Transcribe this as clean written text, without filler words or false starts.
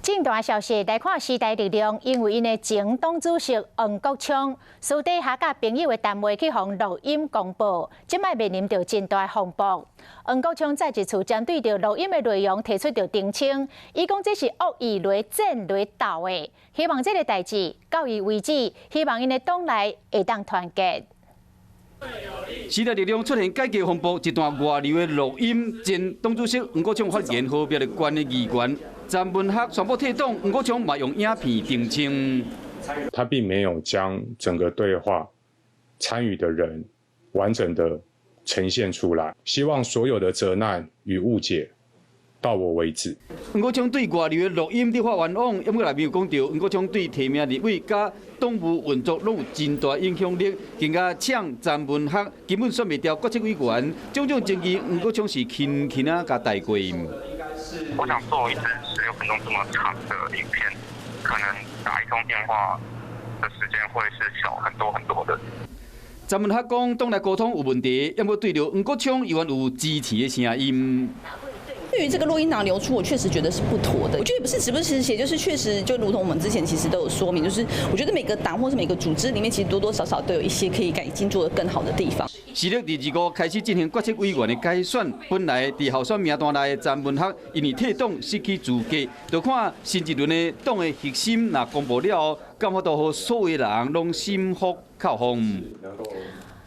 政壇消息來看，時代力量因為𪜶的前黨主席黃國昌私底下佮朋友的談話去予錄音公布，這擺面臨著真大風波。黃國昌再一次針對著錄音的內容提出著澄清，伊講這是惡意來戰來鬥的，希望這个代誌到伊為止，希望𪜶的黨內會當團結。時代力量出現改革風波，一段外流的錄音，前黨主席黃國昌發言號召的縣的議員詹文學宣布退黨，黃國昌嘛用影片澄清。他並沒有將整個對話參與的人完整的呈現出來，希望所有的責難與誤解到我為止。黃國昌對外流的錄音咧發冤枉，毋過內面有講著，黃國昌對提名立委佮黨務運作攏有真大影響力，更加嗆詹文學根本選袂牢決策委員，種種爭議，黃國昌是輕輕仔共帶過。我想做一支16分鐘這麼長的影片，可能打一通電話的時間會是少很多很多的。詹文學講，黨內溝通有問題，毋過對著黃國昌猶原有支持的聲音。對於這個錄音檔流出，我確實覺得是不妥的。我覺得不是時不時寫，就是確實就如同我們之前其實都有說明，就是我覺得每個黨或是每個組織裡面，其實多多少少都有一些可以改進、做得更好的地方。時力25開始進行決策委員的改選，本來佇候選名單內的詹文學，因為退黨失去資格，就看新一輪的黨的核心若公布了後，敢有法度予所有人攏心服口服。